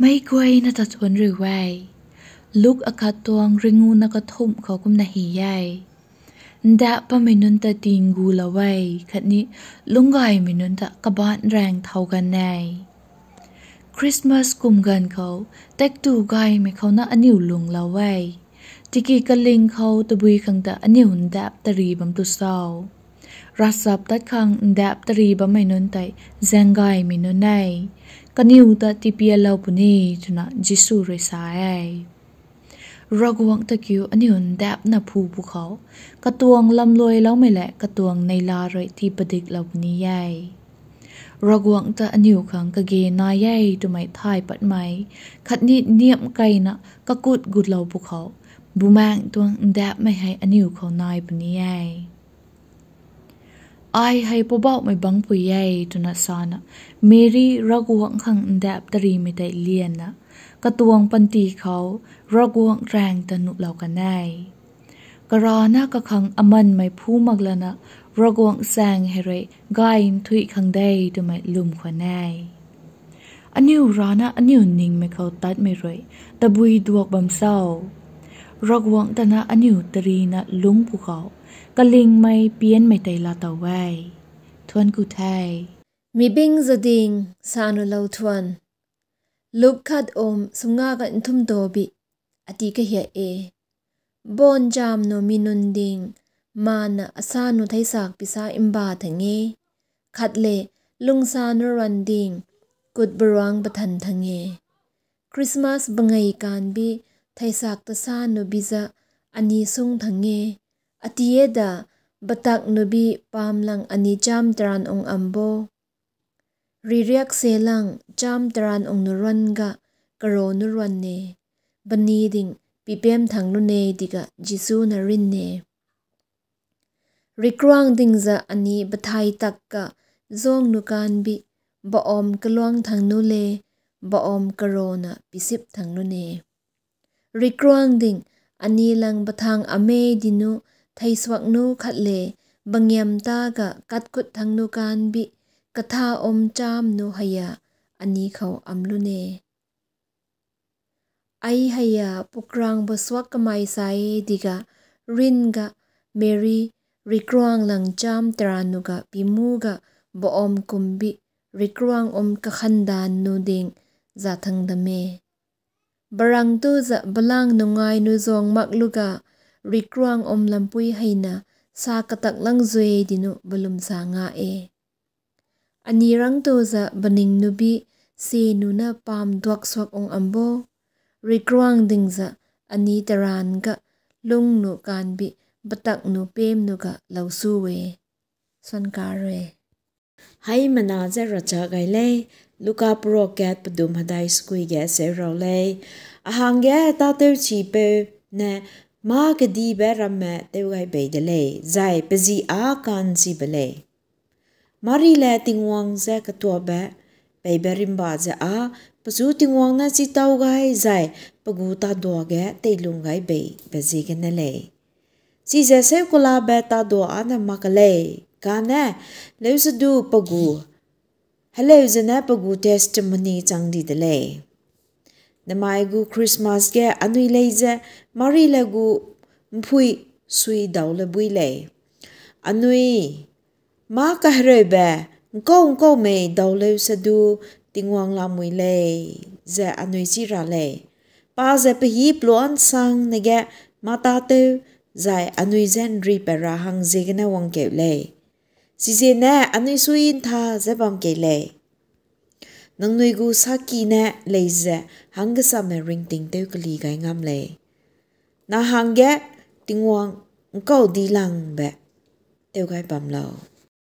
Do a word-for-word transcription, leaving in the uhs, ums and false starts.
Meic guayna ta thuanc riu e. Luk akhat tuang ringuna kathumh khou kumna hei e. Ndap bammei nunc ta tingulou e, khatni lungcgaymei nunc ta kabaanc raeng thau ganv e. Christmas kum ganv khou, taektw gaymei khou na aniu lungclou e. Tiki kaling khou tabui khang ta aniu ndap tari bam tu cho? Ravchap tat khang ndap tari bammei nunc tei zaenggaymei nunc e. Kaniw ta tipialou puni, twna Jisu rui sa e. Ravguangc ta kiu aniu ndapna phu pwkhou, katuang lamluailoumei le katuang neihla rui tiipadiklou puni e. Ravguangc ta aniu khang kage nai e twmei thay patmei, khatni niamh keyna kakut gutlou pwkhou, Bumaengh tuang ndapmei hei aniu khou nai puni e. Ai hei Poubauhmei bangcpui e, twna sana, Meri Ravguangc khang ndap tarimei tei lianna, katuang panty khou Ravguangc raeng ta nuhlou kan e. Karana kakhang amanmei phu mak lana, Ravguangc chaeng hei rui gay nthuih khang de twmei lwm khwan e. Aniu rana aniu ningmei khou tatmei rui tabui duak bam cho? Ravguangc ta na aniu tarina lungc pwkhou, kalingmei pianmei tei laa tow e. Thuanc ku the. Mi bing zading sa nuhlou thuan. Luk khat um sumnga ka nthum tobi, ati kahiat e. Baancham nu mi nunc ding, mana asa nu theisak pisa mba thang e. Khat le, lungsa nu ruan ding, kut baruang pathan thang e. Christmas bangei kanbi, theisak tasa nu biza, ani sung thang e. Ati e da, batak nu bi pamlang ani cham taran ung am bo. Ririak se lang cham taran ung nu ruan ga, karo nu ruan e. Bani ding pipem thang lu ne tiga Jisu na rin e. Rikruang ding za ani bathai tak ka zang nu kanbi, baum kaluang thang nu le, baum karona pisip thang lu ne. Rikruang ding ani lang bathang ame di nu, theisuak nu khat le, bangiam ta ga katkut thang nu kanbi, katha um cham nu heia ani khou am lu ne. Ai heia pukrang basuak kamei sa e tiga, rin ga, Meri, rikruang lang cham taran nu ga pimu ga, baum kumbi, rikruang um kakhandan nu ding, za thang dam e. Barang tu za balang nungai nu zang mak lu ga, rikruang um lampui heina, sa katak lang zui di nu balum sa nga e. Ani rang tu za baning nu bi, se nu na pam duak suak ung am bo. Rikruang ding za ani taran ga, lung nu kanbi, batak nu pem nu ga lou su e. Suan kar e. Hei mana za racha gay le, Luka pwrok kat padum hadai sukui ga seu rau le. Ahang ga tateu chipeu ne, ma kadibe ramme teu gay bei de le, zai pazi a kan chi be le. Mari le Tingwang ze katuabe, peibe rimba ze a, pachu Tingwang na chi tau gay zai, pagu tadua ge teilung gay bei, be ziegene le. Chize seu kulabe tadua ana mak ka le, kane, leu sadu pagu, heleu zene pagu testimony chang di de le. Namei gu Christmas ge anui lei ze, Mari le gu mpui sui dau le bui le. Anui, ma kahereube, nkou nkoumei dau leu sadu, Tingwang lamui le, ze anui chi ra le. Pa ze pahi pluan sang nege, ma tateu, zai anui zen ri pe ra hang ziegene wang keu le. Chiziene anui sui ntha ze bam kei le. Nangnui gu saki ne lei ze hang kasamme ringting teu kali gay ngam le. Na hang ge Tingwang nkou di lang be teu gay bam lou.